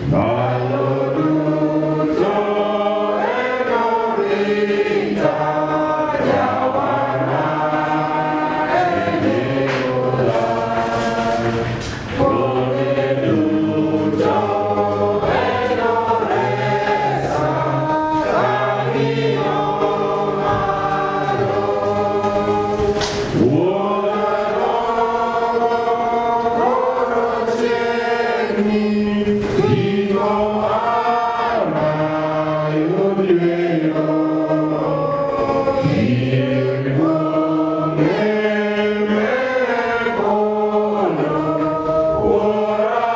Ndalo duto enorita jawarna en Ruodha. Kuonde duto enoresa kang'iyo malo. Wuora Roho koro chiegni, giko anayud yweyo. Ir bunge me polo, Wuora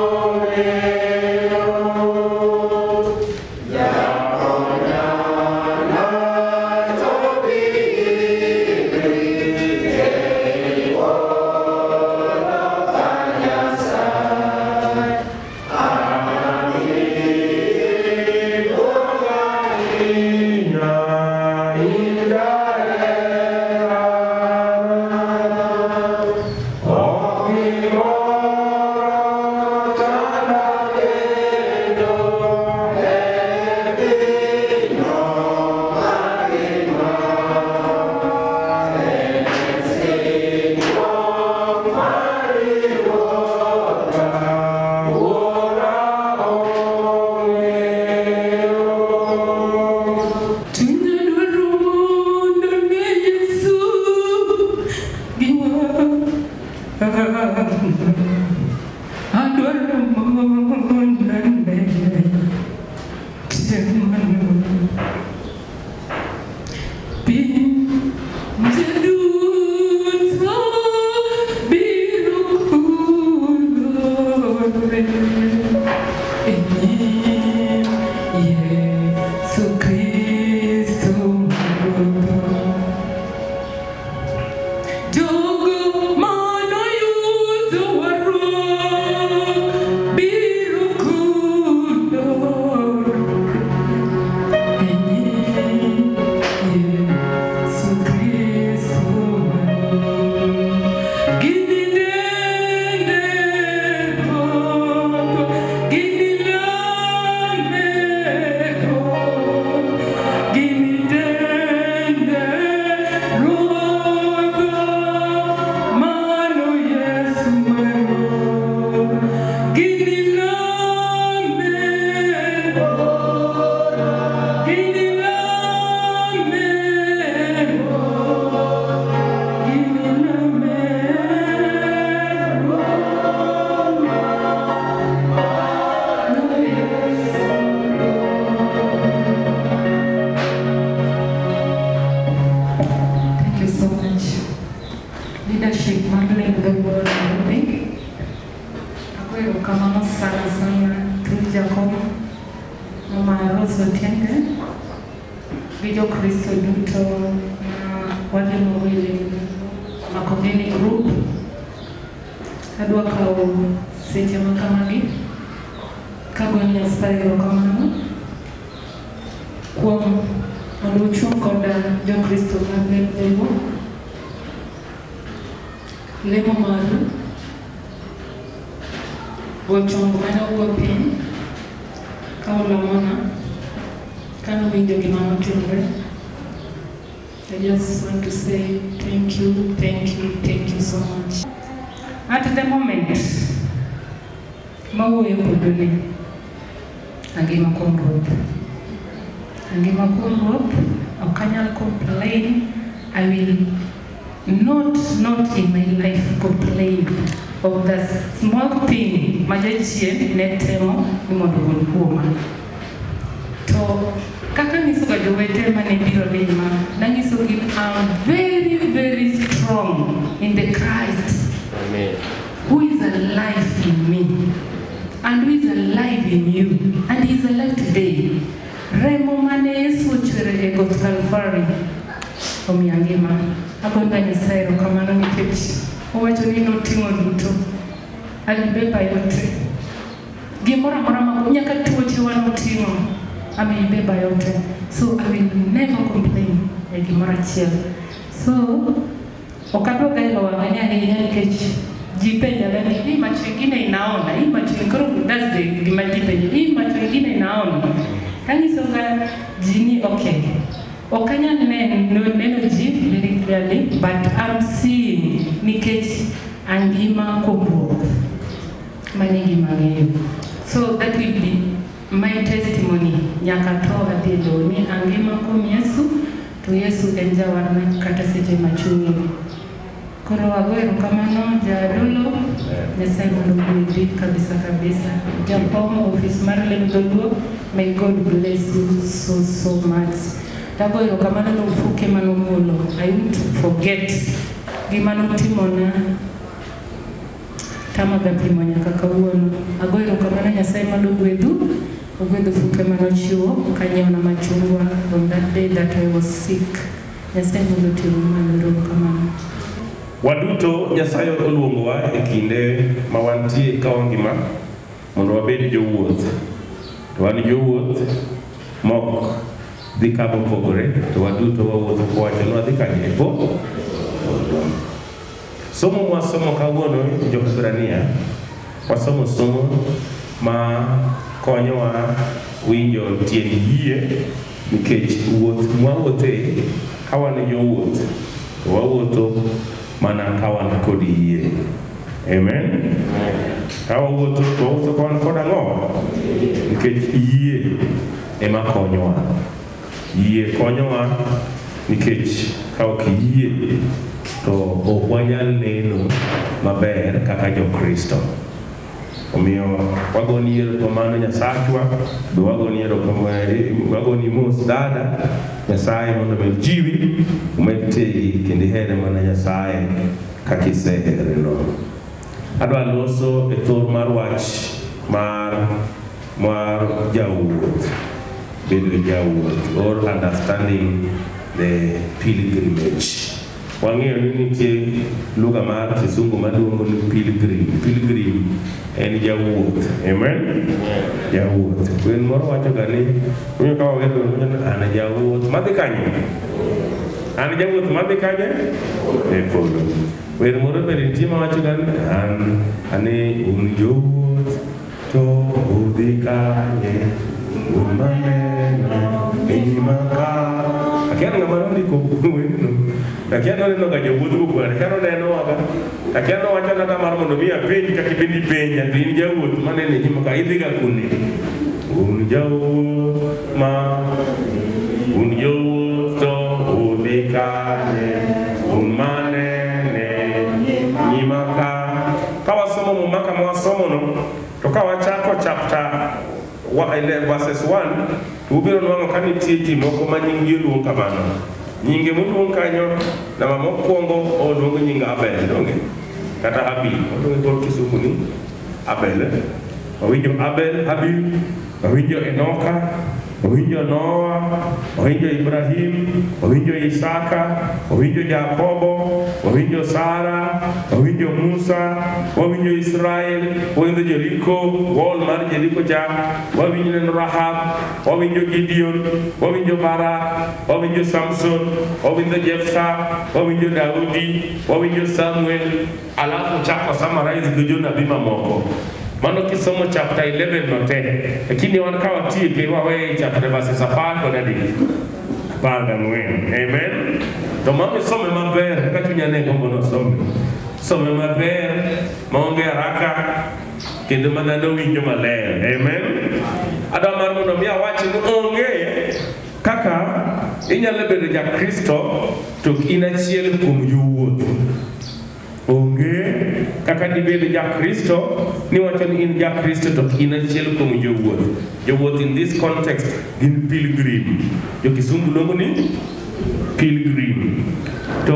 ong'eyo. Jakonya chopi iri, ei polo ka Nyasaye. Amiyi duong' ahinya, in jaherana. Ok gimoro chanda kendo e pinyno mangima. En singruok mari Ruodha, Wuora ong'eyo. Chunya dwaro mondo ne Yesu gi wang'a. Adwaro mondo ane chieng' mano. Pinje duto biro kulore e nyim Yesu Kristo Ruodhwa. Jogo manoyudo warruok biro kulore e nyim Yesu Kristo Ruoth. Gininende polo, ginilame polo, ginitende Ruodhwa, mano Yesu maruoth. Ginilame polo, ginilame polo, ginilame Ruodhwa, mano Yesu Ruoth. Thank you so much. Leadership mar Lem Dholuo Nairobi. Ago erokamano sana sana through Jakom, Mama Rose Otiende, gi Jokristo duto ma walimo e Makongeni Group. Adwa kawo seche ma kamagi kagoyo Nyasaye erokamano kuom mondo uchung' koda Jokristo mag Lem Dholuo. Lemo maru, go chongo mane ogo piny ka ulamona kanowinjo gima notimore. I just want to say thank you, thank you, thank you so much. At the moment, mawuoyo kodu ni, angima kuom Ruoth. Angima kuom Ruoth, ok anyal complain. I will not in my life complain of the small thing ma jachien ne temo ni mondo ogol kuoma. To kaka nyisoga jowete mane biro lima, nanyisogi I'm very, very strong in the Christ Amen. Who is alive in me and who is alive in you and he is alive today. Remo mane Yesu ochwero e got Kalvari omiya ngima. Agoyo Nyasaye erokamano nikech owacho ni noting'o duto. Alibeba yote. Gimoro amora ma nyaka tuochewa noting'o. Ameibeba yote. So I will never complain e gimoro achiel. So ok adwa gailo wang'a ni ahinya nikech ji penjaga ni hii macho ingine inaona, hii macho koro, that's the gima nyisa ji ni okay. Ok anyal neno ji very clearly, but I'm seeing nikech angima kuom Ruoth. Mano e gima ang'eyo. So that will be my testimony nyaka to adhi e lowo ni angima kuom Yesu to Yesu en jawarna kata seche ma chuny. Koro ago erokamano jadolo, Nyasaye mondo ogwedhi kabisa kabisa. Jakom ofis mar Lem Dholuo, may God bless you so so much. Tago erokamano ne ofuke manomulo. I won't forget gima notimona tamaga pimo nyaka kawuono. Ago erokamano Nyasaye mondo ogwedhu, ogwedh ofuke manochiwo kanyiewona machungwa on that day that I was sick. Nyasaye mondo oting'u malo, erokamano. Waduto Nyasaye oluongowa e kinde ma wantie ka wangima mondo wabed jowuoth. To wan jowuoth mok dhi kama opogore, to waduto wawuotho kowacho ni wadhi kanye e polo. Somo mwasomo kawuono jo-Hibrania, wasomo somo ma konyowa winjo tiend yie nikech wuoth mwawuothe ka wan jowuoth to wawuotho mana ka wan kod yie. Amen. Ka wawuotho to wawuotho ka wan kod ang'o? Nikech yie ema konyowa. Yie konyowa nikech ka ok yie to ok wanyal neno maber kaka jo-Kristo. Omiyo wagoni erokamano Nyasachwa, be wagoni erokamano, wagoni mos dada, Nyasaye mondo omed jiwi, omed tegi kendo ihere mana Nyasaye kaka isehereno. Adwa loso e thor mar wach mar jawuoth, bedo jawuoth or understanding the pilgrimage. Wang'eyo ni nitie lugha mar kisungu maluongo ni pilgrim. Pilgrim en jawuoth. Amen? Jawuoth. Wer moro wacho ga ni, winjo ka wawero an jawuoth madhi kanye? An jawuoth madhi kanye? E polo. Wer moro bende nitie mawacho ga ni an ane un jowuoth to udhi kanye? Un maneno e nyima ka. Akia ng'ama nondiko werno. Akia noneno ga jowuoth go bwana. Akia noneno waga. Akia nowacho naka mar mondo mi apenji kaka ibende ipenja to in jawuoth maneno e nyima ka idhi ga kune? Un jawuoth ma un jowuoth to udhi kanye? Un manene nyima ka. Ka wasomo muma kama wasomono to ka wachako chapter verses 1 to ubiro nwang'o ka nitie ji moko ma nying gi oluong kamano. Nyinge moluong kanyo, namba mokwongo oluong nying Abel, donge? Kata Habil, oluonge kod kisungu ni Abel. Wawinjo Abel, Habil, wawinjo Enoka, wawinjo Noa, wawinjo Ibrahim, wawinjo Isaka, wawinjo Jakobo, wawinjo Sara, wawinjo Musa, wawinjo Israel, wawinjo Jeriko, wall mar Jeriko cha, wawinjo neno Rahab, wawinjo Gideon, wawinjo Barak, wawinjo Samson, wawinjo Jeftha, wawinjo Daudi, wawinjo Samuel, alafu chako summarize gi jonabi mamoko. Mano kisomo chapter 11 no te, lakini wan ka watieke waweye chapter verses 14. Amen. To mano isome maber kaka chunya ne gombo nosome. Some maber maonge haraka kendo ma dhano winjo maler. Amen. Adwa mar mondo mi awach ni onge kaka inyalo bedo ja-Kristo to ok in achiel kuom jowuoth. Onge kaka dibed ja-Kristo niwacho ni in ja-Kristo to ok in achiel kuom jowuoth. Jowuoth in this context gin pilgrim. Jo kisungu luongo ni pilgrim. To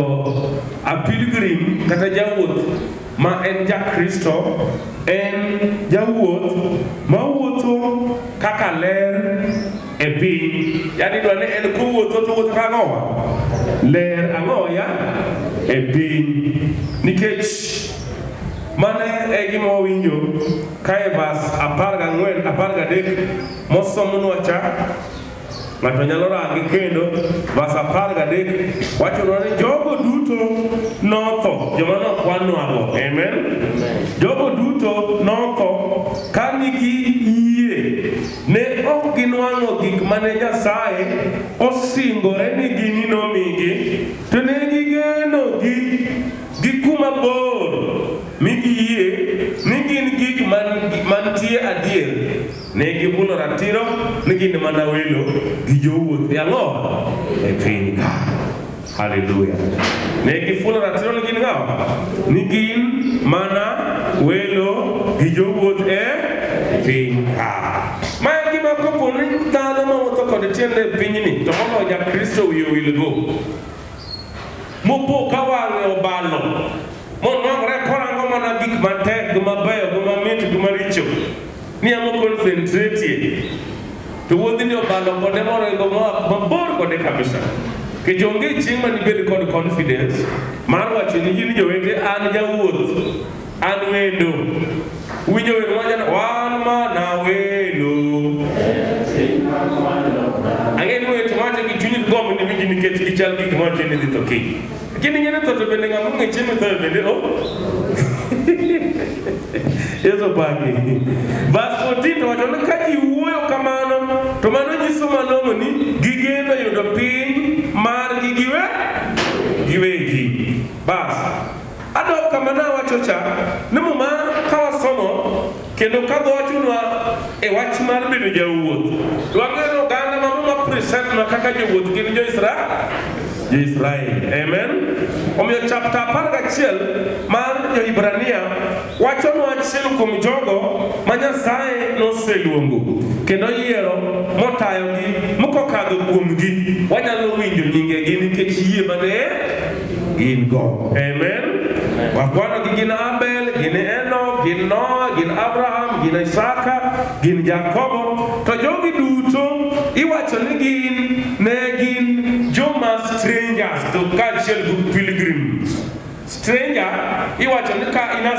a pilgrim kata jawuoth ma en ja-Kristo en jawuoth mawuotho kaka ler e piny. Yani dwa ni en kowuotho to owuotho kaka ang'owa? Ler ang'o ya? E piny. Nikech mano e gima wawinjo ka e verse 14, 13 mosomnwa cha ng'ato nyalo range kendo verse 13 wachonwa ni jogo duto notho joma nokwanwago. Amen. Jogo duto notho ka nigi yie ne ok ginwang'o ginwang'o gik mane Nyasaye osingore ni gini nomigi, to ne gigeno gi kuma bor mi giyie ni gin gik mantie adier. Ne gihulo ratiro ni gin mana welo gi jowuoth e ang'o? E piny ka. Haleluya. Ne gifulo ratiro ni gin ng'awa? Ni gin mana welo gi jowuoth e piny ka. Ma en gima kopo ni dhano mawuotho kod tiende e pinyni, to moloyo ja-Kristo wiye owilgo. Mopo ka wang'e obalo, monwang'ore korango mana gik matek, gi mabeyo, gi mamit, gi maricho. Ni ema concentrate. To wuodhni obalo kode moringo moa mabor kode kabisa. Nikech onge chieng' ma nibed kod confidence mar wacho ni in jowete an jawuoth, an wendo. Winjo wer wacho ni wan mana welo. Ang'e ni weche wacho gi chuny gombo ni winji nikech gichal gik ma wacho ni dhi tho kiny. Lakini ing'e ni tho to bende ng'ama ong'e chieng' mithoe bende o. Yesu opaki. Verse 14 to wacho ni ka ji wuoyo kamano to mano nyiso malong'o ni gigeno yudo piny margi giwegi. Bas. Adok kama nawacho cha ni Muma ka wasomo kendo ka dhowachonwa e wach mar bedo jawuoth, wang'eyo ni oganda ma Muma present nwa kaka jowuoth gin jo-Israel. Jo-Israel. Amen. Omiyo chapter 11 mar Jo-Hibrania wachonwa achiel kuom jogo ma Nyasaye noseluongo kendo yiero motayogi mokokadho kuomgi wanyalo winjo nyingegi nikech yie mane gin go. Amen. Wakwano gi gin Abel, gin Enoch, gin Noah, gin Abraham, gin Isaka, gin Jakobo. To jogi duto iwacho ni gin ne gin joma strangers to kaachiel gi pilgrims. Stranger iwacho ni ka in a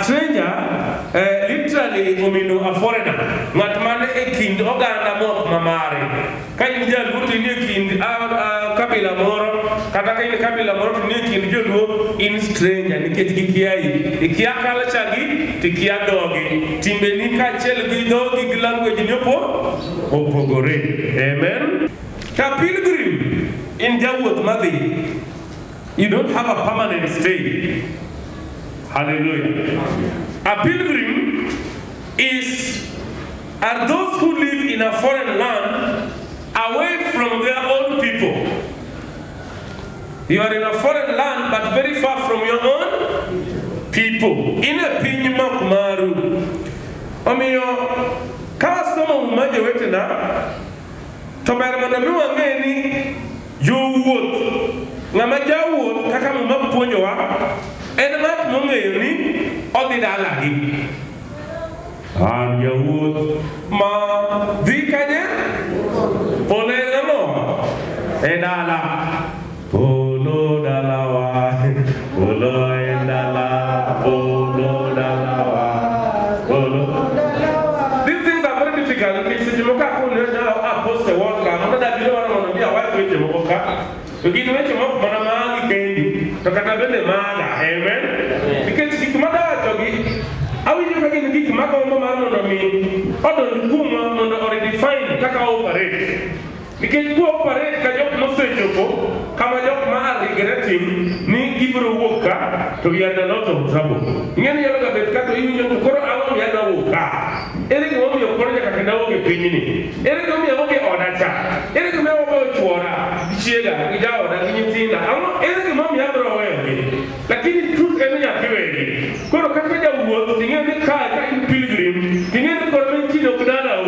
stranger literally omino a foreigner, ng'at man e kind oganda mok ma mare. Ka in jaluo to in e kind kabila moro, kata ka in kabila moro to in e kind joluo, in stranger nikech gikiayi. Ikia culture gi, to ikia dhogi. Timbeni kaachiel gi dhogi gi language ni opogore. Amen. Ka pilgrim, in jawuoth madhi. You don't have a permanent stay. Hallelujah. A pilgrim is are those who live in a foreign land away from their own people. You are in a foreign land but very far from your own people. In a piny mok maru. Omiyo ka wasomo Muma jowetena, to ber mondo mi wang'e ni jowuoth, ng'ama jawuoth kaka Muma puonjowa, en ng'at mong'eyo ni odhi dalagi. An jawuoth ma dhi kanye? Polo en ang'o? E dala. Polo dalawa, polo en dala, polo dalawa, polo. These things are very difficult nikech seche moko akono ni a post a word ka mondo dabiro mana mondo mi awach weche moko ka to gin weche mok mana magi kendi to kata bende maga. Amen. Nikech gik madawachogi awinjo ka gin gik magombo mar mondo mi odonj kuomwa mondo o redefine kaka wa operate. Nikech kwa operate ka jok mosechopo kama jok ma are regretting ni gibiro wuok ka to we are in a lot of trouble. Ing'e ni nyalo ga bet ka to iwinjo to koro ang'o miyo adwa wuok ka? Ere gimomiyo koro nyaka kendo awuok e pinyni? Ere gimomiyo awuok e oda cha? Ere gimomiyo awuok e chuora, gi chiega, gi jaoda, gi nyithinda? Ang'o ere gimomiyo abiro weyogi? Lakini truth en ni nyaka iwegi. Koro kaka jawuoth ting'e ni kae ka in pilgrim, ting'e ni koro mintie ok dalau.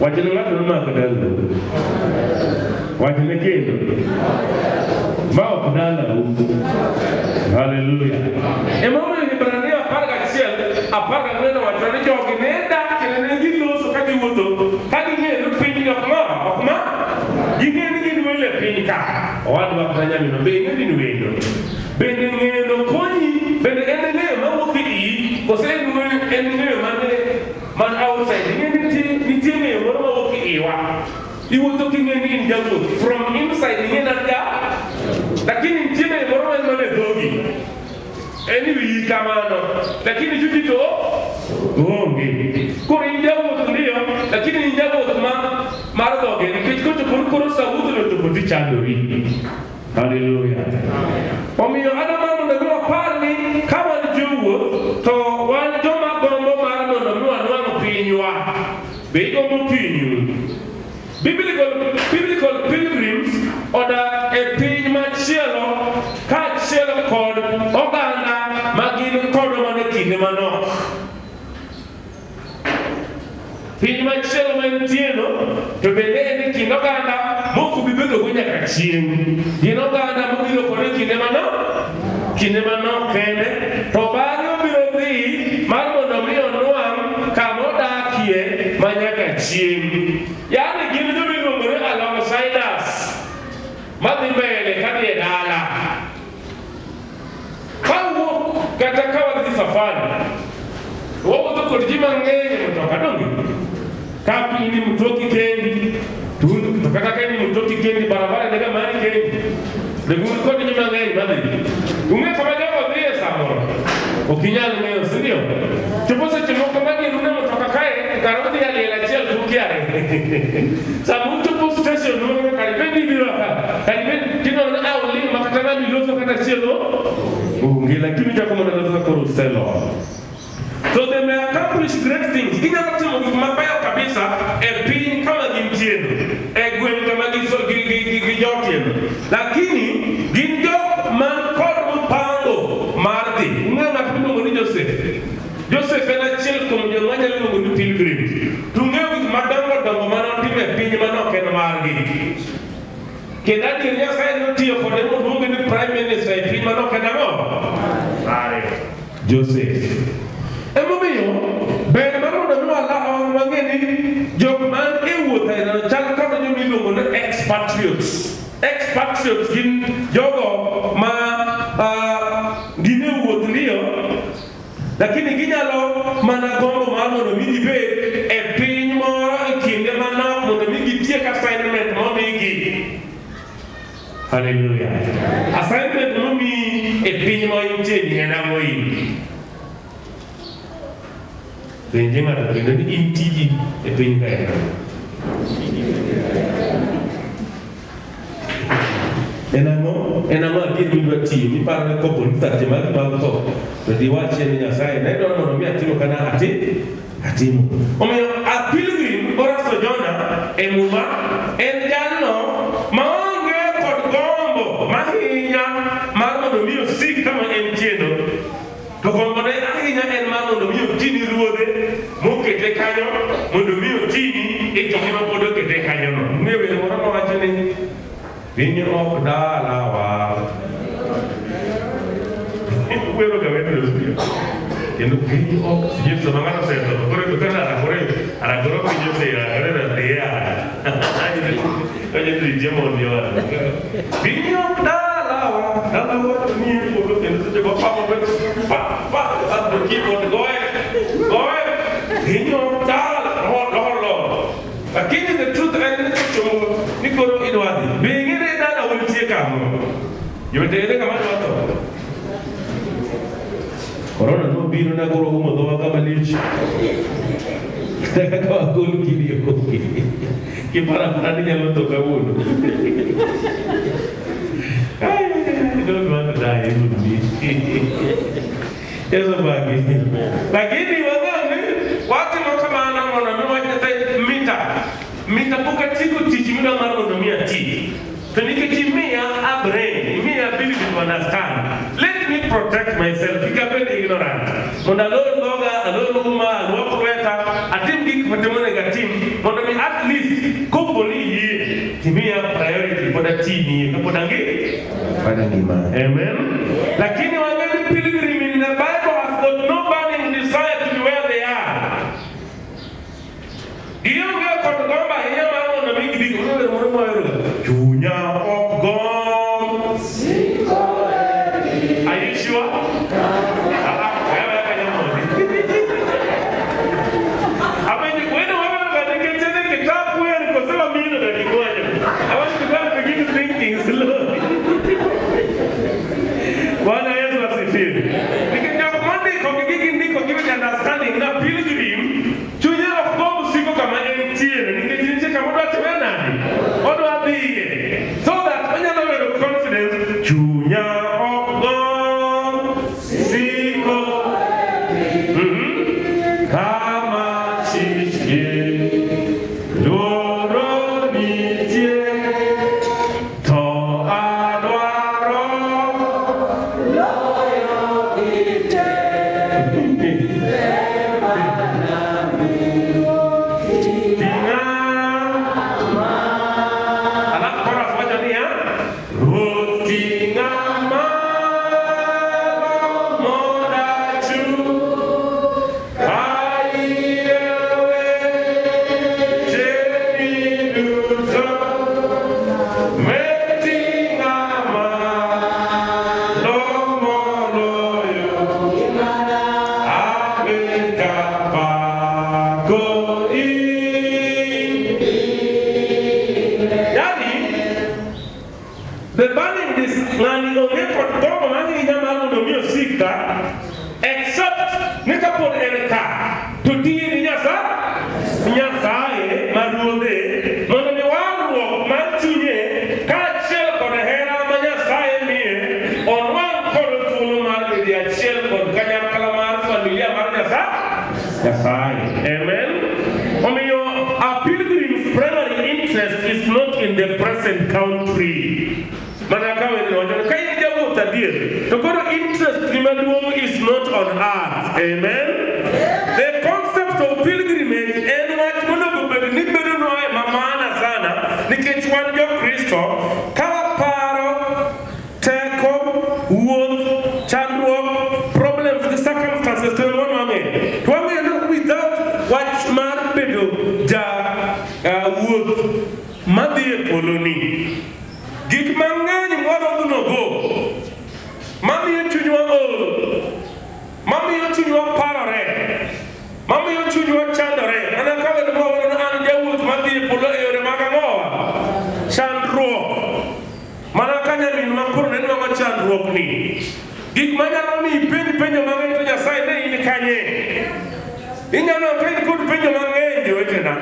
Wachne ng'ato ni ma ok dalau. Wachne kendo. Ma ok dalau. Haleluya. Emomiyo Hibrania 11:14 owacho ni jogi ne dak kendo ne giloso ka giwuotho ka ging'eyo ni pinyni ok ma ok ma ging'eyo ni gin welo e piny ka. Owadwa kata nyaminwa be ing'eyo ni in wendo. Bende ng'eyo konyi bende en ng'eyo mawuok e iyi kose en ng'eyo mane man outside. Ing'eyo nitie ng'eyo moro mawuok e iwa. Iwuotho king'eyo ni in jawuoth from inside ing'e ni an ja lakini nitie ng'eyo moro ma en mana e dhogi. En wiyi kamano lakini chunyi to onge. Koro in jawuoth ndiyo lakini chandori. Haleluya. Omiyo an mar mondo mi wapar ni ka wan jowuoth to wan joma gombo mar mondo mi wanwang' pinywa. Be igombo pinyu? Biblical pilgrims odak e piny machielo kaachiel kod oganda ma gin kodwa mana e kinde manok. Piny machielo ma entieno to bende en e kind oganda mok obi bedogo nyaka chieng'. Gin oganda mobiro kode kinde manok kende, to bang'e obiro dhi mar mondo mi onwang' kama odakie ma nyaka chieng'. Yaani gin joma iluongo ni alongsiders madhi mbele kadhi e dala. Kawuok kata ka wadhi safari, wawuotho kod ji mang'eny e mtoka donge? Ka in mtoki kendi, to kata ka in mtoki kendi, barabara nega mari kendi. Be un kod ji mang'eny madhi. Ung'e kama jogo dhiye samoro. Ok inyal ng'eyo, si ndio? Chopo seche moko ma gin une mtoka kae, kar udhi aliel achiel to ukiare. Sama uchopo station moro kar bed ni ibiro ka, kar bed tineno ni ah oling' ma kata ng'ama iloso kata achiel onge, lakini chako mana loso koro uselor. So they may accomplish great things. Ginyalo timo gik mabeyo kabisa e piny kama gintieno, e gweng' kama gijotieno. Lakini gin jok man kod mpango mar dhi. Ung'eyo ng'at miluongo ni Joseph? Joseph en achiel kuom joma nyalo luongo ni pilgrims. To ung'eyo gik madongo dongo mane otimo e piny mane ok en margi. Kendo adier Nyasaye notiyo kode moluonge ni prime minister e piny mane ok en ang'o? Mare. Joseph. Emomiyo ber mar mondo mi wang'e ni jok man e wuoth aina chal kod joma iluongo ni expatriates. Expatriates gin jogo ma gin e wuoth ndiyo, lakini ginyalo mana gombo mar mondo mi gibed e piny moro e kinde manok mondo mi gitiek assignment momigi. Haleluya. Assignment momiyi e piny ma intie ni en ang'o in? Penje ng'ato kendo ni in tiji e piny ka en ang'o? En ang'o? En ang'o adier midwa tiyo? Miparo ni kopo ni seche magi mag tho to diwachie ni Nyasaye ne dwaro mondo mi atimo kana atimo. Omiyo a pilgrim or a sojourner e Muma en jalno maonge kod gombo mahinya mar mondo mi osik kama entieno. To gombone ahinya en mar mondo mi otini ruodhe mokete kanyo mondo mi otini e kinde ma pod okete kanyono. Ung'eyo wer moro mawacho ni piny ok dalawa. Wero ga wendo sio. Kendo piny ok sijui sama ng'ato osetho to koro kaka arakore arakore piny oserakore na dia. Oje tu jemo ni wa. Piny ok dalawa, dalawa to ni e polo kendo seche go pa pa pa pa pa pa keyboard goe goe piny ok dala lo lo lo. Lakini the truth en ni kochomo ni koro idwa dhi. Be ing'e ni dala nitie kamoro? Jowete ere kama dwa tho? Korona nobiro na koro umo dhowa kama lich. Kaka wagol gini e koki. Kiparo apara ni nyalo tho kawuono. I don't want to die, even me. Yesu bagi. Lakini wang'eyo ni watimo kamano mondo mi wach Nyasaye mita. Mita pok atieko tich midwa mar mondo mi ati. To nikech imiya a brain, imiya ability to understand. Let me protect myself, kik abed ignorant. Mondo alor dhoga, alor uma, aluok lweta, atim gik matimo onego atim, mondo mi at least kopo ni iyie, timiya priority pod atini kapod angi. Pod angima. Amen. Lakini wang'eyo ni pilgrim in the Bible has got no burning desire to be where they are. Gionge kod gombo ahinya mar mondo mi gidhi gimoro wer moro mwahero chunya ok gomb. Are you sure? Ah, ah, wewe kanyo mondi. Apenjo wendo wewe ga nikech en e kitabu wer koso wamino to gikwanyo. I want to go and begin thinking slowly. Bwana Yesu asifiwe. Nikech jok mondiko gi gigi ndiko gi with understanding na pilgrim chunye ok gomb siko kama entiere nikech nitie kama odwa time nade? Odwa dhi. Ashish luoro nitie to adwaro loyo gite. Ting'a. Alafu chorus wacho niya, Ruoth ting'a malo mondo achung' ayie wecheni duto. Meting'a malo moloyo abed kapako in. Yani, the burning this ng'ani onge kod gombo mang'inya mar mondo mi osik ka except ni kapod en ka to tiye ni Nyasaye ma ruodhe mondo mi warruok mar chunye kaachiel kod hera ma Nyasaye miye onwang' kod thuolo mar bedo achiel kod kanyakla mar familia mar Nyasaye. Amen. Omiyo a pilgrim's primary interest is not in the present country. Mana ka wende wacho ni ka in jawuoth adier to koro interest ni maduong' is not on earth. Amen. The concept of pilgrimage en wach monego bed ni bedonwa e ma maana sana nikech wan jo-Kristo ka waparo teko, wuoth, chandruok, problems gi circumstances to wanwang'e. To wang'eyo ni without wach mar bedo ja wuoth madhi e polo ni, gik mang'eny mwarodhnogo mamiyo chunywa ol, mamiyo chunywa parore, mamiyo chunywa chandore. Mana ka wendo mwawacho ni an jawuoth madhi e polo e yore mag ang'owa? Chandruok. Mana ka nyamin ma koro ne nwang'o chandruok ni. Gik manyalo miyi ipenj penjo mang'eny to Nyasaye ne in kanye? Inyalo ka in kod penjo mang'eny jowetena.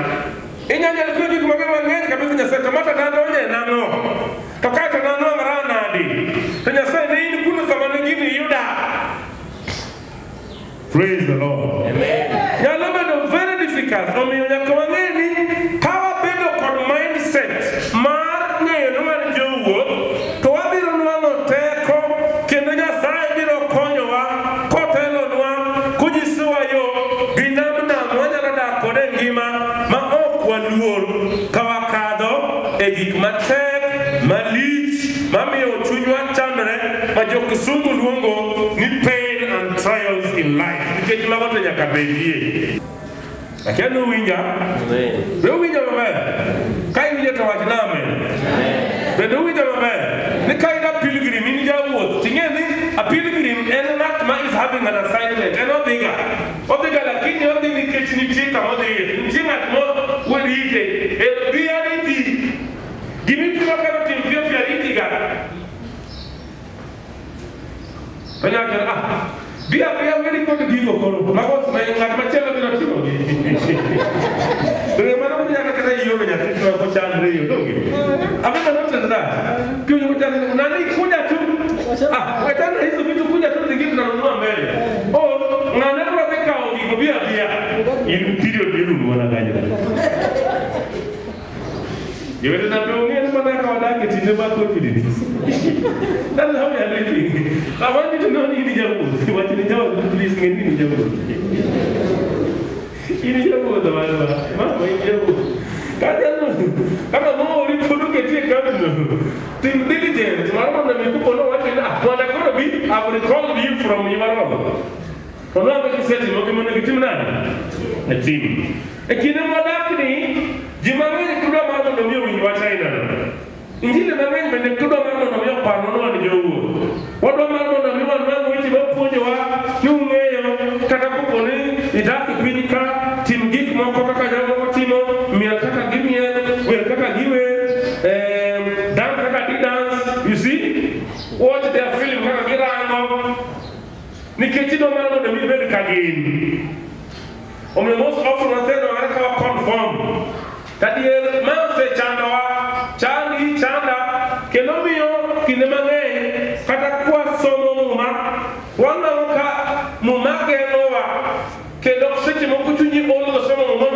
Inyalo nyalo penjo gik mang'eny mang'eny kabisa Nyasaye to mata nadonje nang'o? To kae to nanwang'ra nadi? To Nyasaye ne in kuno sama ne gini yuda. Praise the Lord. Amen. Nyalo bedo very difficult. Omiyo nyaka wang'e ni ka wabedo kod mindset mar ng'eyo ni wan jowuoth, to wabiro nwang'o teko kendo Nyasaye biro konyowa kotelonwa konyisowa yo gi namna mwanyalo dak kode e ngima ma ok waluor ka wakadho e gik matek malich mamiyo chunywa chandore ma jo kisungu luongo ni pain and trials in life nikech mago to nyaka bedie. Akia ni uwinja? Be uwinja maber? Ka iwinjo to wach amen. Bende uwinjo maber? Ni ka in a pilgrim, in jawuoth, ting'e ni a pilgrim en ng'at ma is having an assignment, en odhiga. Odhiga lakini odhi nikech nitie kama odhiye. Nitie ng'at mo werite. E bi ariti. Gimitimo kano tim piyo piyo aritiga. To nyaka ah, bi abiya weri kod gigo koro. Mago ng'at machielo biro timo gi. To mano nyaka kata ioro nyathi to kochandre yo donge. Have you noticed that? Kiyo kochandre nani kuja tu. Ah, wachana hizo vitu kuja tu zingine tunanunua mbele. Oh, ng'ane bro dhi kawo gigo bi abiya. In period irumo mana kanyo. Jowetena be ung'eyo ni mana kaka wadak e tinde mag Covid ni. That's how we are living. I want you to know ni in jawuoth. Wach ni jawuoth, please ng'e ni in jawuoth. In jawuoth marwa. Mama in jawuoth. Kata no, kaka moori pod oketi e kambino. Tim diligence mar mondo mi kopo nowacho ni ah, mondo koro bi, I've recalled you from your role. To nwang'o gisetimo gima onego itim nade? Itim. E kinde mwadakni, ji mang'eny kudwa mar mondo mi owinj wach ainano. Injili mang'eny bende kudwa mar mondo mi oparwa ni wan jowuoth. Wadwa mar mondo mi wanwang' weche mapuonjowa ni ung'eyo kata kopo ni idak e piny ka, tim gik moko kaka jomoko timo, miel kaka gimiel, wer kaka giwer, dance kaka gi dance, you see? Watch their film kaka girango, nikech idwa mar mondo mi ibed ka gin. Omiyo most often wasenwang'ore ka wa conform. Kadier ma osechandowa, chandi, chanda, kendo miyo kinde mang'eny kata kwasomo muma, wanwang'o ka muma geng'owa kendo seche moko chunyi ol go somo muma.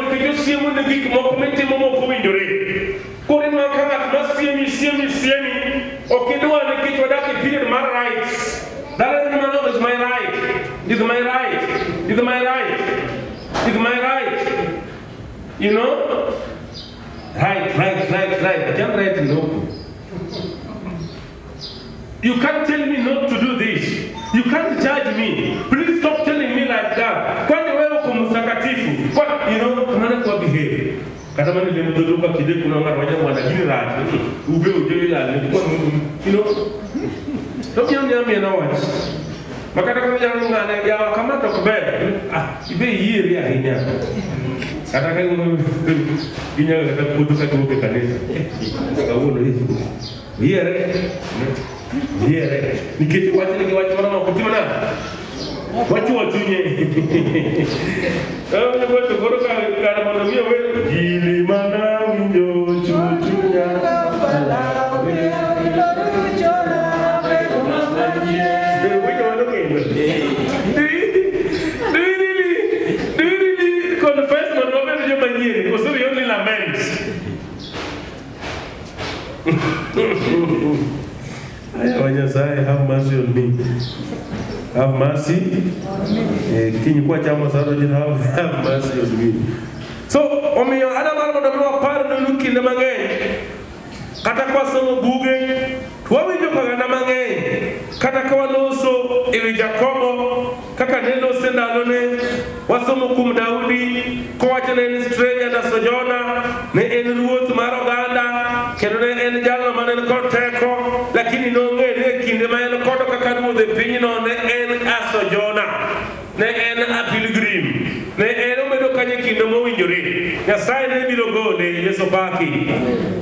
Right, right, right, right. I can't write no. You can't tell me not to do this. You can't judge me. Please stop telling me like that. Kwani wewe uko mtakatifu? Kwa unaona kwa behave. Kata mani le mtoto kwa kide kuna ngara waja mwana gini rach. Ube uje ya ni kwa Mungu. Don't you know me na watch. Makata kama jana ngana ya kama to kbe. Ah, ibe yiri ahinya. Kata kai ginya kata putu ka kuke kanisa. Kawuono hizi. Yiere. Yiere. Nikech wach ni wach moro ma ok otimo nade? Wachuo chunye. Eh, to koro ka kar mondo mi ower gili mana winjo chunya. Winjo mano kendo. Do you really confess mondo wabed joma nyien? Koso we only lament? Aya, Nyasaye, have mercy on me. Have mercy. Kiny kwachamo saro ji have mercy on me. So, omiyo adwaro mondo mi wapar nunu kinde mang'eny. Kata kwasomo buge, to wawinjo oganda mang'eny. Kata ka waloso ewi Jakobo, kaka ne lose ndalone, wasomo kuom Daudi, kowacho ne en stranger na sojourner, ne en ruoth mar oganda, kendo ne en jalno mane en kod teko, lakini nong'eyo ni e kinde ma en kod kaka ruoth e pinyno ne en a sojourner, ne en a pilgrim, ne en obedo kanyo e kinde mowinjore. Nyasaye ne biro gole, Yesu paki.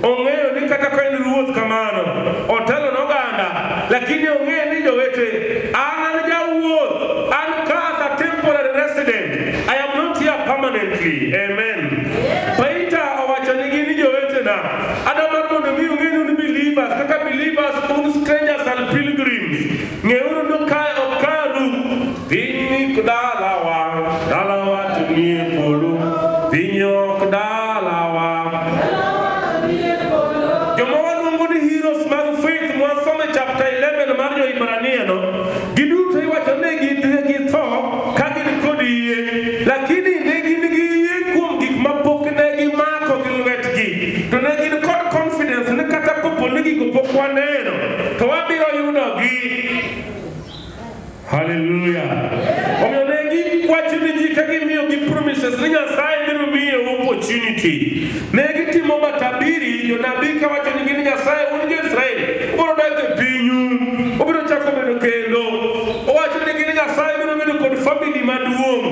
Ong'eyo ni kata ka en ruoth kamano, otelo ne oganda, lakini ong'eyo ni jowete, an an jawuoth, an ka as a temporary resident, I am not here permanently. Amen. Peter owacho nigi ni jowetena, adwa mar mondo mi ung'e ni un believers, kaka believers un strangers and pilgrims. Ng'euru ni kae ok karu, piny ni dalawa, dalawa to nie polo, piny ok dalawa. Joma waluongo ni heroes mag faith mwasomo e chapter 11 mar jo-Hibrania no, giduto iwacho ni githo ka gin kod yie, lakini ne gin gi yie kuom gik mapok ne gimako gi lwetgi, to ne gin kod confidence ni kata kopo ni gigo pok waneno, to wabiro yudogi. Hallelujah. Omiyo ne giwacho ni ji ka gimiyogi promises ni Nyasaye biro miyo opportunity. Ne gitimo matabiri jonabi kawacho nigi ni Nyasaye un jo-Israel ubiro dak e pinyu, ubiro chako bedo kendo. Owacho nigi ni Nyasaye biro bedo kod family maduong'.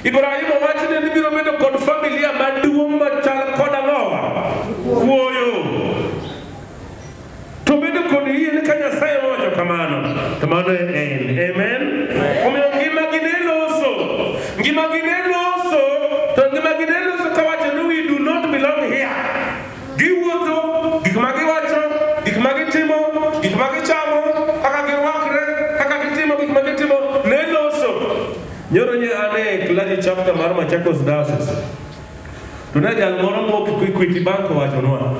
Ibrahim owacho ni biro bedo kod familia maduong' machal kod ang'owa? Kuoyo. To bedo kod yie ni ka Nyasaye owacho kamano, to mano e en. Amen. Omiyo ngimagi ne loso. Ngimagi ne loso, to ngimagi ne loso kawacho ni we do not belong here. Giwuotho, gik ma giwacho, gik ma gitimo, gik ma gichamo, kaka girwakre, kaka gitimo gik ma gitimo, ne loso. Nyoro nye an e clergy chapter mar Machakos Diocese. To ne jal moro mowuok Equity Bank owachonwa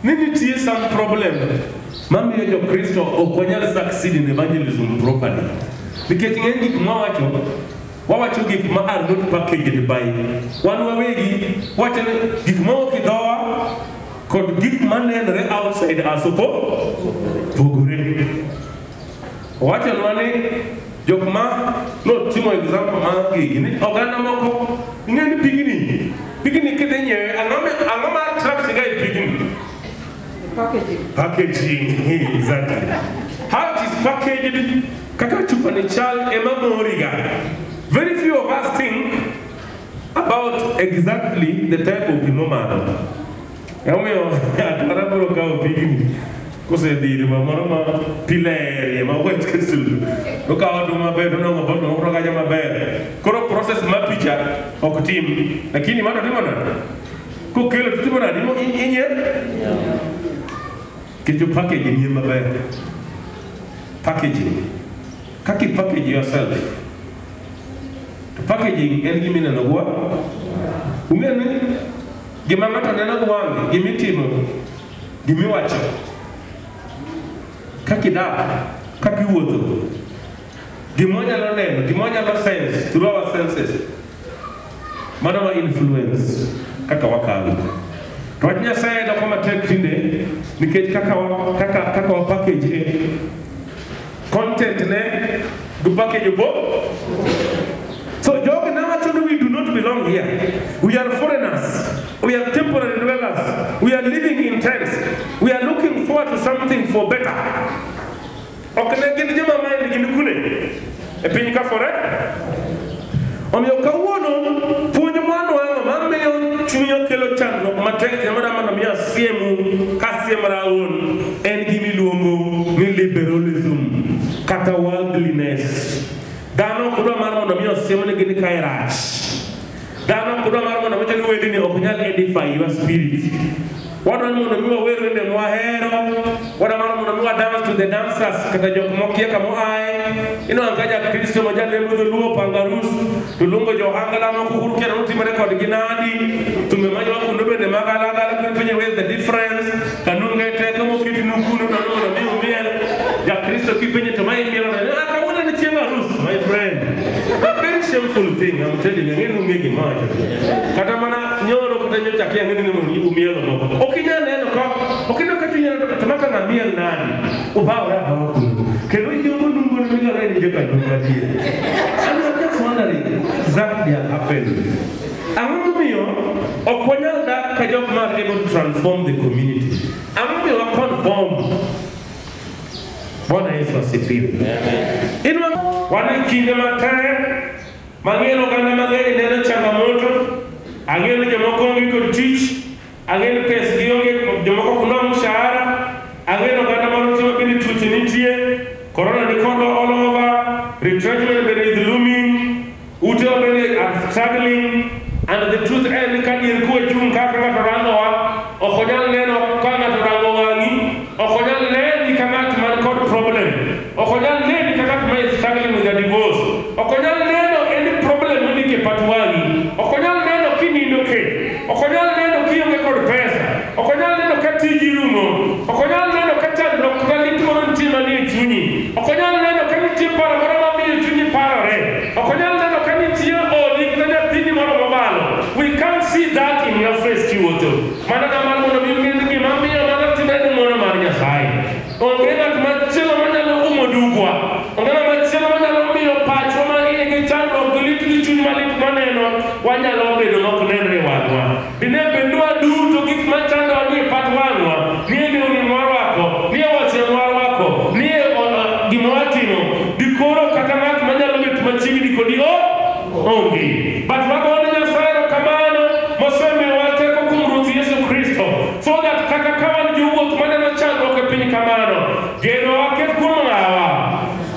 ni nitie some problem mamiyo jokristo ok wanyal succeed in evangelism properly. Nikech ng'eny gik mwawacho, wawacho gik ma are not packaged by wan wawegi, wacho ni gik mawuok e dhowa kod gik manenore outside us opogore. Owachonwa ni jok ma notimo example mar gigi ni oganda moko ing'e ni pigni kidhi nyiewe ang'o ma attract ga e pigni? Packaging. Packaging, exactly. How it is packaged, kaka chupa ni chal ema moriga. Very few of us think about exactly the type of gimomadho. Emomiyo atwara biro kawo pigni kosedhi ir moro ma pi lerie ma wet ka sulwe. Okawo oduma maber to onwang'o bottle moro kacha maber. Koro process mar picha ok tim. Lakini mano timo nade? Kokelo to timo nade? Inyie? Nikech package ni maber. Packaging. Kaka i package yourself. To packaging en gima ineno gi wang'. Ung'eyo ni gima ng'ato neno gi wang'e, gimitimo, gimiwacho, kaka idak, kaka iwuotho, gima wanyalo neno, gima wanyalo sense through our senses. Mano ma influence kaka wakalo. To wach Nyasaye doko matek tinde nikech kaka wa package e content ne gi package bo. So jogi ne wacho ni we do not belong here. We are foreigners. We are temporary dwellers. We are living in tents. We are looking forward to something for better. Ok ne gin joma mind gi ni kune e piny ka fore. Omiyo kawuono puonj mwanwang'o mamiyo chuny kelo chandruok matek kendo mondo mi asiemu kasiemora awuon en gimiluongo ni liberalism kata worldliness. Dhano ok dwa mar mondo mi osiemnegi ni kae rach. Dhano ok dwa mar mondo mi ni wendni ok nyal edify your spirit. Wadwa ni mondo mi wawer wende mwahero, wadwa mar mondo mi wa dance to the dancers kata jok mokia kama oaye. Inwang'o ka jakristo ma jalemo dholuo pango arus to luongo jo ohangla moko kuru kia notimore kodgi nadi, thumbe maywak kuno bende magalagala koro ipenjo where is the difference, kanunge teko moketi nu kuno to mondo mi umiel. Jakristo kipenje to ma imielo nade? Ah, kawuono en chieng' arus, my friend. A very shameful thing, I'm telling you, ang'e ni ung'e gima awacho. Kata mana nyoro kata nyocha akia ang'e ni umielo moko. Ok inyal neno ka, ok ineno ka chuny neno to maka ng'a miel nadi. Ubawore abawa kuno. Kendo iyombo nungo ni migore ni joka nungo adier. And I'm just wondering, exactly happened. Ang'o momiyo ok wanyal dak ka jok ma are able to transform the community? Ang'o momiyo wa conform? Bwana Yesu asifiwe. Inwa wan e kinde matek mang'eny oganda mang'eny neno changamoto. Ang'eyo ni jomoko onge kod tich, ang'eyo ni pes gi onge, jomoko ok nwang' mshahara, ang'eyo ni oganda moro nitie ma bende tuoche nitie, corona ni kodwa all over, retrenchment bende is looming, utewa bende are struggling, and the truth en ni ka dier kwe chung' kaka ng'ato rangowa, ok onyal neno ka ng'ato rango wang'i, ok onyal neni ka ng'at man kod problem, ok onyal neni ka ng'at ma is struggling with a divorce, ok onyal neno any problem mondik e pat wang'i, ok onyal neno kinindo kech, ok onyal neno kionge kod pesa, ok onyal neno ka tiji rumo, ok onyal neno ka chandruok kata lit moro nitie manie chunyi, ok onyal neno ka nitie paro moro mamiyo chunyi parore, ok onyal neno ka nitie odi kata nyathini moro mobalo. We can't see that in your face kiwuotho. Mana kamano mondo mi ung'e ni gima miyo mano timre ni ng'wono mar Nyasaye. Onge ng'at machielo manyalo umo dugwa. Onge ng'at machielo manyalo miyo pachwa ma iye gi chandruok gi lit gi chuny malit maneno wanyalo bedo mok nenre e wang'wa. Dine bed ni waduto gik machandowa nie pat wang'wa, nie lewni mwarwako, nie wuoche mwarwako, nie gima watimo, dikoro kata ng'at manyalo bet machiegni kodi o onge. But wagone Nyasaye erokamano mosemiyowa teko kuom Ruoth Yesu Kristo, so that kata ka wan jowuoth maneno chandruok e piny kamano, geno waket kuom ng'awa.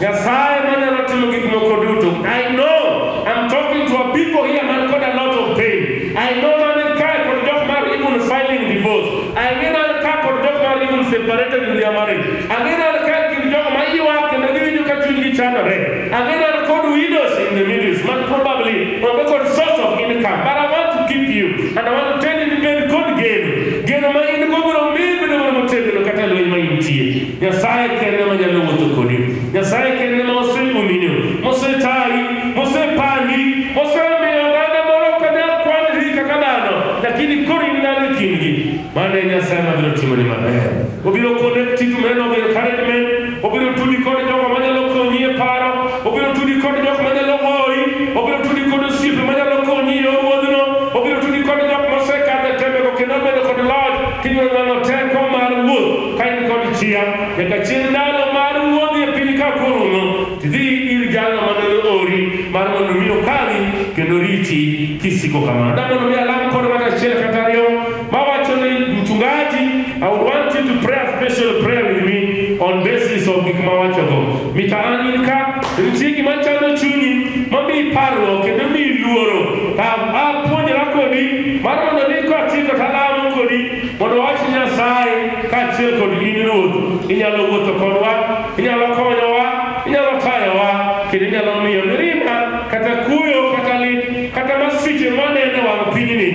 Nyasaye manyalo timo gik moko duto. I know I'm talking to a people here man kod a lot of pain. I know man kae kod jok mar even filing divorce. I know man ka kod jok mar even separated in their marriage. Ang'e man kae kind jogo ma ywak kendo giwinjo ka chunygi chandore. Ang'e man kod widows in the middle man probably onge kod source of income. But I want to keep you and I want to tell you ni bed kod geno. Geno ma in go biro miyi bedo mana motegno kata e lweny ma intie. Nyasaye kende manyalo wuotho kodi. Nyasaye kende ma oseumini, mosetayi, mosepandi, mosemiyo oganda moro ok nyal kwanri kaka dhano, lakini koro in dhano e kindgi. Mano e Nyasaye mabiro timoni maber. Obiro connect to men of encouragement, obiro tudi kod jogo manyalo konyi e paro, obiro tudi kod jok manyalo hoyi, obiro tudi kod osiepe manyalo konyi e yor wuodhno, obiro tudi kod jok mosekadho e tembego kendo bedo kod loch kibiro nwang'o teko mar wuoth ka in kod chia nyaka chieng' ndalo mar wuodhi e piny ka korumo tidhi ir jalno mane ori mar mondo mi okawi kendo riti kisiko kamano. Da mondo mi alam kod ng'ato achiel kata ariyo mawacho ni mchungaji, I would want you to pray a special prayer with me on basis of gik mawachogo. Mita an in ka nitie gima chando chunyi mamiyi parruok kendo miyi luoro. Ta apuonjora kodi mar mondo mi katieko talamo kodi mondo wach Nyasaye kaachiel kod in Ruoth. Inyalo wuotho kodwa, inyalo konyowa, inyalo tayowa, kendo inyalo miyo mirima kata kuyo kata lit kata masiche maneno e wang' pinyni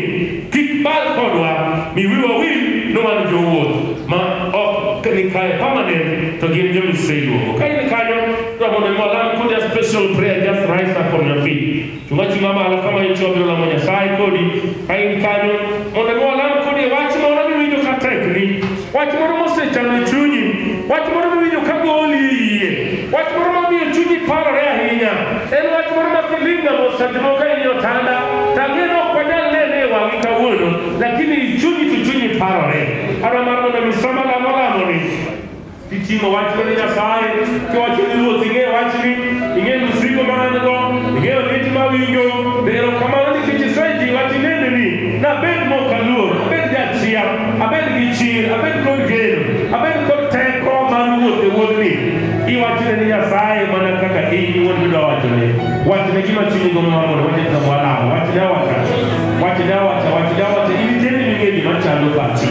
kik bal kodwa mi wiwa wil ni wan jowuoth ma ok ni kae permanent to gin jomiseluongo. Ka in kanyo, dwa mondo mi walam kodi a special prayer just rise up on your feet. Chunga chunga malo kama incho biro lamo Nyasaye kodi, ka in kanyo, mondo mi walam kodi e wach moro miwinjo ka tekni, wach moro mosechando chunyi, wach moro miwinjo ka goli e yie, wach moro mamiyo chunyi parore ahinya, en wach moro ma kilinga mos seche moko ka in e otanda, tang'e ni ok wanyal nene e wang'i kawuono, lakini chunyi to chunyi parore. Adwa mar mondo mi sama lamo lamoni, titing'o wach ne Nyasaye, kiwacho ni Ruoth ing'e wachni, ing'e mzigo ma an go, ing'eyo lit mawinjo, erokamano nikech isejiwa tinendeni, nabed mok aluor, abed jachia, abed gi chir, abed kod geno, abed kod teko mar wuotho e wuodhni. Iwachne ni Nyasaye mana kaka in iwuon midwa wachone. Wachne gima chunyi gombo mar mondo wachne kama walamo, wachne awacha, wachne awacha, wachne awacha. In kendi ming'e gima chando pachi,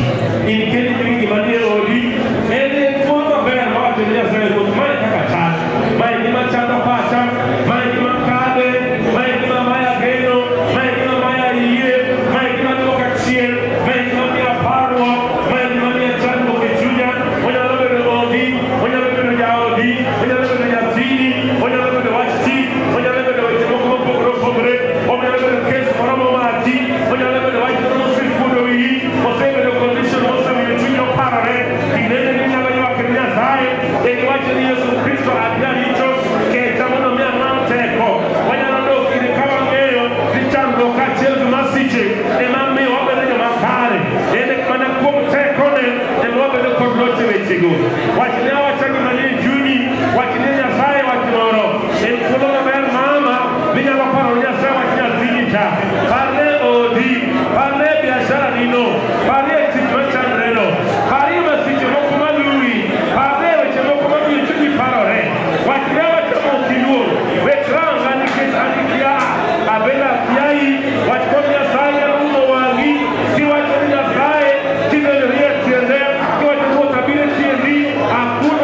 in kendi ming'e gima nie odi. En e thuolo maber mar wacho ne Nyasaye Ruoth, mae kaka chal, mae gima chando pacha, mae gima kade, mae gima maya geno, mae gima maya yie, mae gima duoka chien, mae gima miya parruok, mae gima miya chandruok e chunya. Onyalo bedo odi, onyalo bedo jaodi, onyalo bedo nyathini, onyalo bedo wach tich, onyalo bedo weche moko mopogore opogore, onyalo bedo kes moro momaki, onyalo bedo wach moro mosekuodo wiyi, osebedo condition mosemiyo chunyi oparore. Tinende ni inyalo ywak ne Nyasaye, e iwacho ni Yesu Kristo an jaricho, kecha mondo mi anwang' teko. Wanyalo dok ire ka wang'eyo ni chandruok kaachiel gi masiche ema miyo wabedo joma kare. En mana kuom tekone ema wabedo kod loch e wechego. Wachne awacha gima nie chunyi, wachne Nyasaye wach moro. En thuolo maber mama minyalo paro ne Nyasaye wach nyathini cha. Parne odi, parne biashara nino, parne tich machandreno, parie masiche moko maluwi, parne weche moko mamiyo chunyi parore. Wachne awacha mok iluor, wek ranga nikech an ikia, abende akiayi, wach kod Nyasaye nyalo umo wang'i, kiwacho ni Nyasaye tibedo e tiende, kiwacho Ruoth abiro e tiendi, akun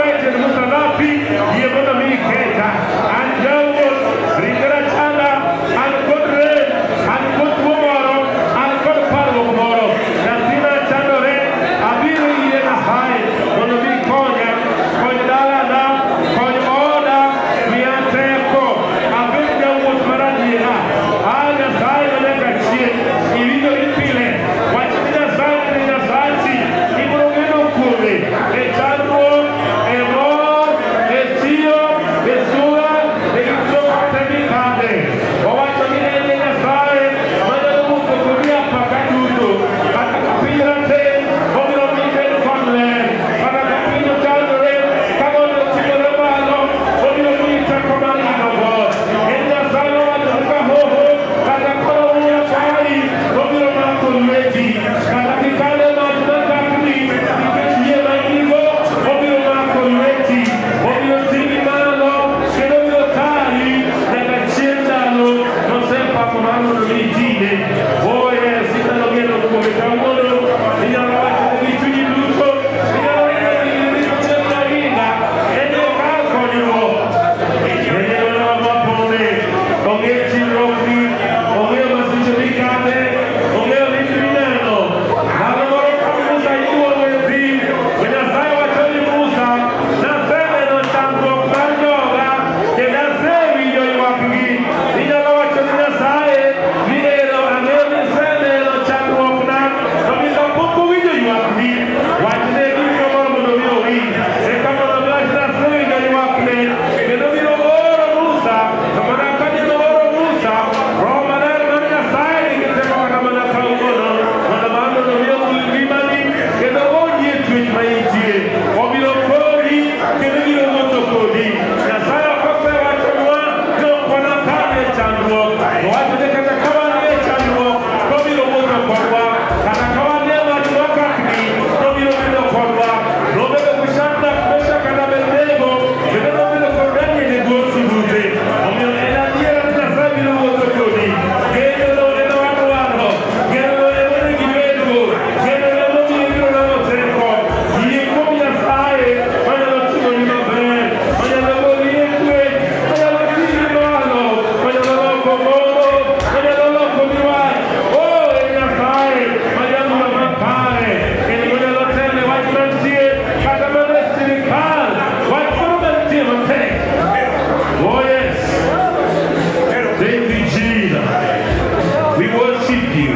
you.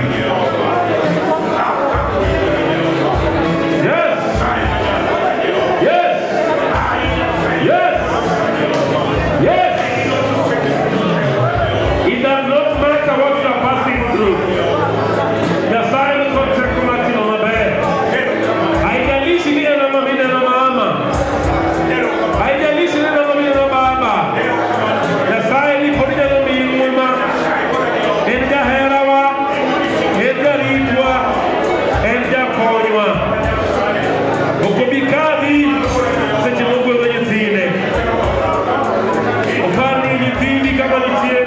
Yes. Yes. Yes. Yes. It does not matter what you are passing through. Nyasaye ni kod teko mar timo maber. Haijalishi ni neno mama neno mama. Haijalishi neno mama neno baba. Nyasaye ni pod nyalo miyi ngima. En jaherawa, en jaritwa, en jakonywa. Ok obi kadhi seche mogwedho nyithinde. Oparni nyithindi kama nitie.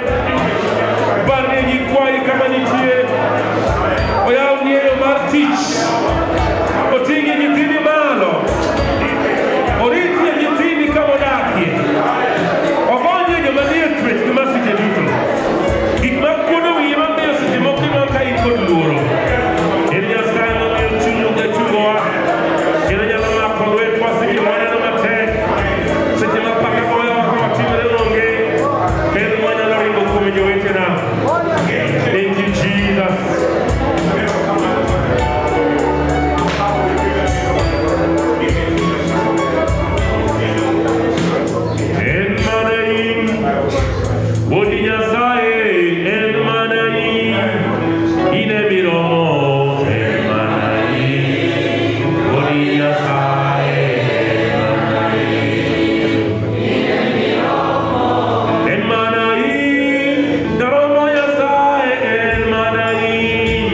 Oparni nyikwayi kama nitie. Oyawni e yo mar tich. Oting'i nyithindi malo. Oritie nyithindi kama odakie. Ogonye joma nie twech gi masiche duto. Gik makuodo wiyi mamiyo seche moko ineno ka in kod luoro. En Nyasaye mamiyo chuny jachungowa. Kendo nyalo mako lwetwa seche ma waneno matek. Seche ma paka goyowa ka watimre onge. Kendo wanyalo ringo kuom jowetena. Thank you, Jesus. En mana in, Wuod Nyasaye, en mana in, in e miromo, en mana in, Wuod Nyasaye, en mana in. En mana in, Nyarombo Nyasaye, en mana in,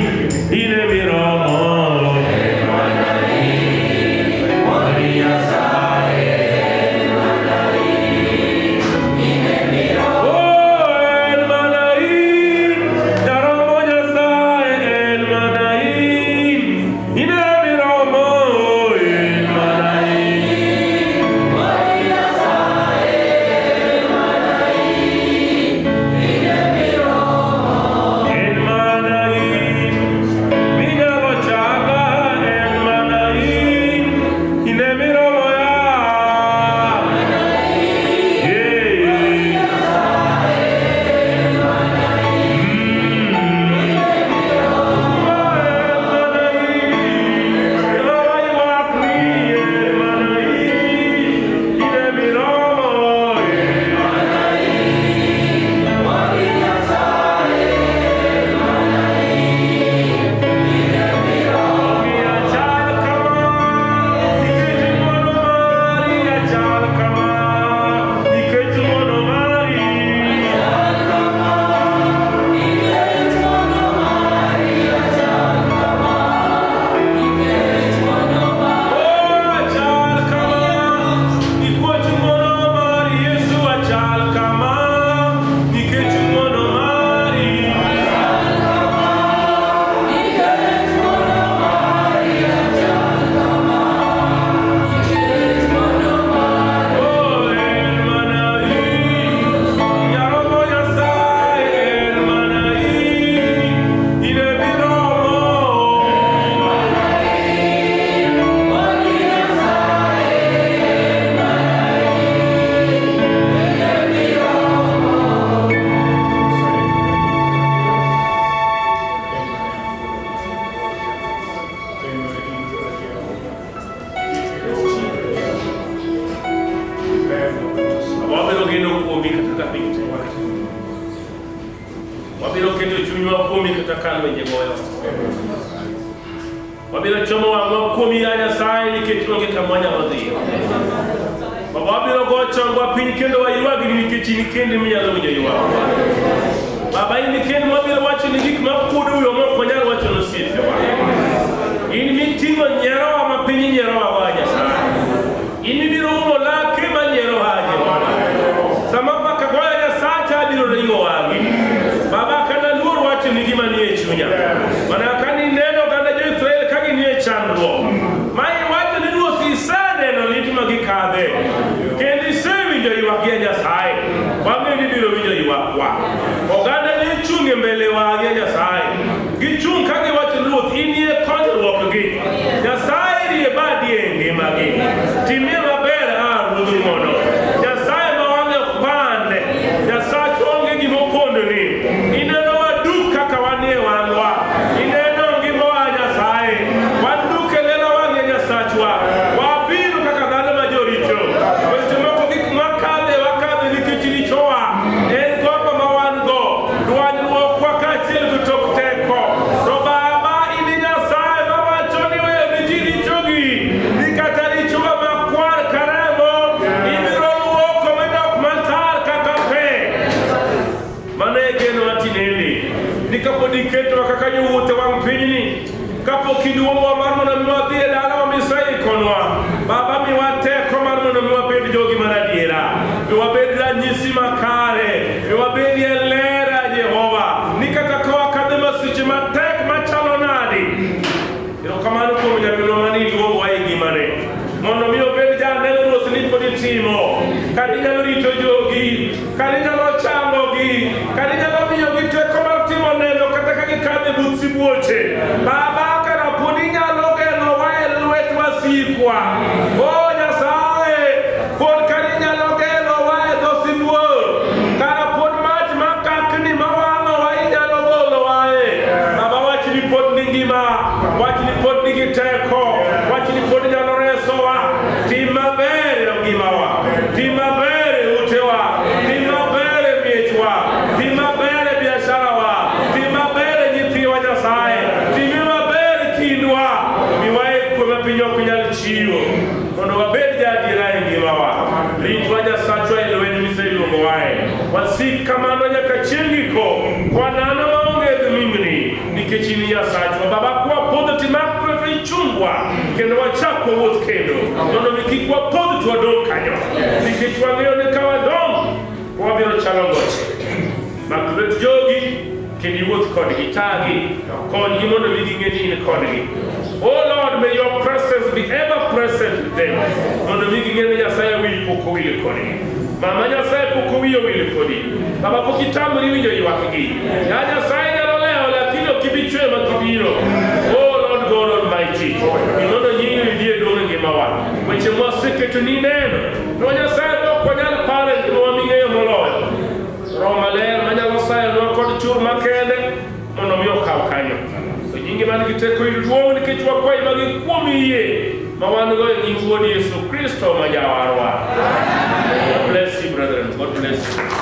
in e miromo, en mana in, Wuod Nyasaye. Oh, en mana in, Nyarombo Nyasaye, en mana in, in e miromo, en mana in. En mana in, minyalo changa, en mana in, in e miromo ya. Yeah. Nikech ng'wono mari. Oh, achal kama, nikech ng'wono mari, Yesu achal kama, nikech ng'wono mari. Oh, en mana in, Nyarombo Nyasaye, en mana in, in e miromo. Wabiro geno kuomi kata ka piny tek. Wabiro keto chunywa kuomi kata ka lwenje goyo. Wabiro chomo wang'wa kuomi ya Nyasaye nikech onge kama wanyalo dhiyo. Baba wabiro go chongwa piny kendo waywagni nikech in kende minyalo winjo ywakwa. Baba in kende wabiro wacho ni gik makuodo wiwa mok wanyal wacho ne osiepewa. In miting'o nyierowa ma piny nyierowa wa Nyasaye. In mibiro umo lake ma nyierowa Jehova. Sama paka goyo Nyasacha abiro ringo wang'i. Baba kana luor wacho ni gima nie chunya. Mana ka nineno oganda jo-Israel ka ginie chandruok. Ma iwacho ni Ruoth iseneno lit ma gikadhe. Kendo isewinjo ywak ya Nyasaye. Wang'eyo ni ibiro winjo ywakwa. Oganda ne chung' e mbele wagi ya Nyasaye. Gichung' ka giwacho ni Ruoth in e konyruokgi. Nyasaye rie badi e ngimagi. Timie maber a Ruodh ng'wono. Nyasaye ma wang'e ok pande. Nyasach onge gima opondoni. Ineno waduk kaka wanie wang'wa. pinyni kapok iduogowa mar mondo mi wadhi e dalawa miseikonwa. Baba, miwa teko mar mondo mi wabed jogi mar adiera, mi wabed ranyisi makare, mi wabed e ler ya Jehova, ni kata ka wakadhe masiche matek machalo nadi. Erokamano kuom nyaminwa mane iluongowa e ngimane mondo mi obed janeno. Ruoth, ni pod itimo kata inyalo rito jogi, kata inyalo changogi, kata inyalo miyogi teko mar timo neno kata ka gikadho e buch sibuoche. Baba, kara pod inyalo geng'owa e lwet wasikwa. O Nyasaye, pod kata inyalo geng'owa e dho sibuor, kara pod mach makakni mawang'owa inyalo golowae. Baba, wachni pod ni ngima, wachni pod nigi teko, wachni pod nyalo resowa. Tim maber e ngimawa, tim maber e utewa, tim maber e miechwa, tim maber e biasharawa, tim maber e nyithiwa. Nyasaye, tim maber e kindwa, miwae kwe ma piny ok nyal chiwo, mondo wabed jaadiera e ngimawa. Ritwa, Nyasachwa, e lweny miseluongowae. Wasik kamano nyaka chieng' giko kwanano maonge mingni, nikech in Nyasachwa. Baba, kwapodho timak lwetwa, ichungwa kendo wachak wawuoth kendo, mondo mi kik wapodh to wadong' kanyo, nikech wang'eyo ni ka wadong' to wabiro chalo ngoche. Mak lwet jogi kendo iwuoth kodgi, tagi, konygi mondo mi ging'e ni in kodgi. Oh Lord, may your presence be ever present with them, mondo mi ging'e ni Nyasaye wi pok owil kodgi. Mama, Nyasaye pok owiye owil kodi. Baba, pok itamri winjo ywakgi. Ya Nyasaye nyalo lewo, lakini ok ibi chwe ma kibiro. Oh Lord God Almighty, mondo nyingi oyudie duong' e ngimawa. Weche mwaseketo ni neno no Nyasaye ok wanyal paro e ngimawa ming'eyo moloyo. Roho Maler manyalo sayonwa kod chur makende mondo mi okaw kanyo. To nyingi man gi teko yud duong', nikech wakwayi magi kuom yie ma wan go e nying Wuod Yesu Kristo ma Jawarwa. God bless you, brethren. God bless you.